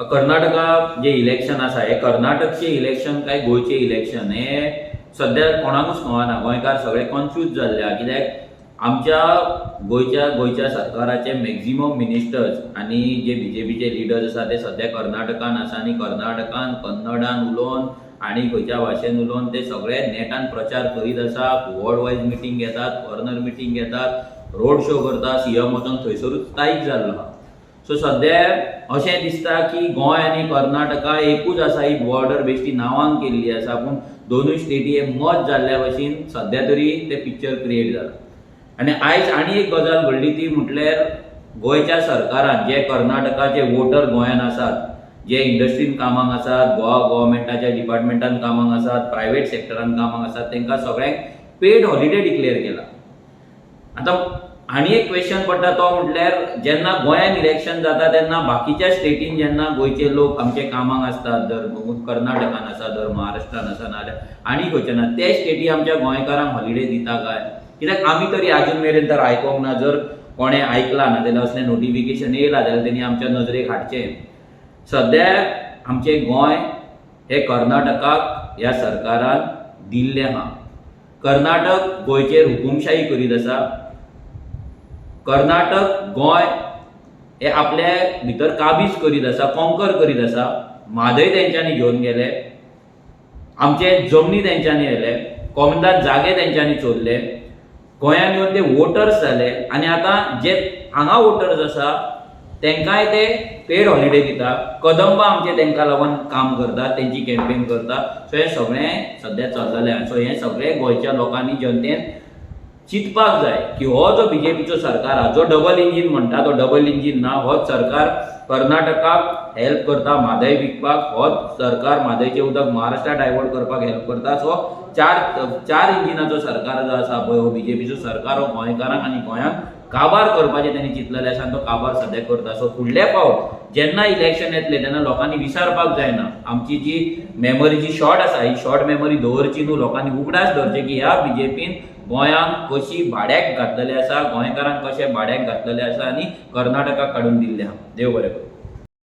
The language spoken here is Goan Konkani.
कर्नाटका जे इलेक्शन आसा हे कर्नाटकचे इलेक्शन काय गोंयचे इलेक्शन हे सद्या कोणाकूच कळना. गोंयकार सगळे कन्फ्यूज जाल्ले आहा, कित्याक आमच्या गोंयच्या गोंयच्या सरकाराचे मॅक्झिमम मिनिस्टर्स आनी जे बीजेपीचे लिडर्स आसा ते सद्या कर्नाटकान आसा आनी कर्नाटकान कन्नडान उलोवन आनी खंयच्या भाशेन उलोवन ते सगळे नेटान प्रचार करीत आसा. वॉर्ड वायज मिटींग घेतात, कॉर्नर मिटींग घेतात, रोड शो करता. सीएम वचोन थंयसरूच स्थायीक जाल्लो आहा. सो सद्या अशें दिसता की गोंय आनी कर्नाटका एकूच आसा, ही बॉर्डर बेश्टी नांवान केल्ली आसा, पूण दोनूय स्टेटी हे मत जाल्ल्या भशेन सद्या तरी तें पिक्चर क्रिएट जाला. आनी आयज आनी एक गजाल घडली ती म्हटल्यार गोंयच्या सरकारान जे कर्नाटकाचे वोटर गोंयान आसात, जे इंडस्ट्रीन कामाक आसात, गोवा गव्हर्मेंटाच्या डिपार्टमेंटान कामाक आसात, प्रायवेट सेक्टरान कामाक आसात, तांकां सगळ्यांक पेड हॉलिडे डिक्लेअर केला. आतां आनी एक क्वेश्चन पडटा तो म्हटल्यार जेन्ना गोंयान इलेक्शन जाता तेन्ना बाकीच्या स्टेटीन जेन्ना गोंयचे लोक आमचे कामाक आसतात, जर कर्नाटकान आसा, जर महाराष्ट्रान आसा, नाजाल्यार आनी खंयच्या ना, ते स्टेटी आमच्या गोंयकारांक हॉलिडे दिता काय? कित्याक आमी तरी आजून मेरेन तर आयकोंक ना. जर कोणें आयकलां ना जाल्यार असलें नोटिफिकेशन येयलां जाल्यार तेणी आमच्या नजरेक हाडचें. सद्या आमचें गोंय हें कर्नाटकाक ह्या सरकारान दिल्लें आहा. कर्नाटक गोंयचेर हुकुमशाही करीत आसा. कर्नाटक गोंय हे आपले भितर काबीज करीत आसा, कॉन्कर करीत आसा. म्हादय तेंच्यांनी घेवन गेले, आमचे जमनी तेंच्यांनी व्हेले, कोमंदाद जागे तेंच्यांनी चोरले, गोंयान येवन ते वोटर्स जाले आनी आतां जे हांगा वोटर्स आसा तेंकांय ते पेड हॉलिडे दिता. कदंबा आमचे तेंकां लागून काम करता, तेंची कॅम्पेन करता. सो हें सगळें सद्या चल्लेलें आसा. सो हें सगळें गोंयच्या लोकांनी, जनतेन चिंतपाक जाय की हो जो बीजेपीचो सरकार आहा, जो डबल इंजीन म्हणटा तो डबल इंजीन ना. होच सरकार कर्नाटकाक हेल्प करता म्हादय विकपाक, होच सरकार म्हादयचें उदक महाराष्ट्रा डायवर्ट करपाक हेल्प करता. सो चार चार इंजिनाचो सरकार जो आसा पळय, हो बीजेपीचो सरकार हो गोंयकारांक आनी गोंयांक काबार करपाचें तेणी चिंतलेलें आसा आनी तो काबार सद्या करता. सो फुडले फावट जेन्ना इलेक्शन येतलें तेन्ना लोकांनी विसरपाक जायना. आमची जी मेमरी जी शॉर्ट आसा ही शॉर्ट मेमरी दवरची न्हू. लोकांनी उगडास दवरचें की ह्या बीजेपीन गोंयांक कशी भाड्याक घातलेलें आसा, गोंयकारांक कशें भाड्याक घातलेलें आसा आनी कर्नाटकाक काडून दिल्लें आहा. देव बरें करूं.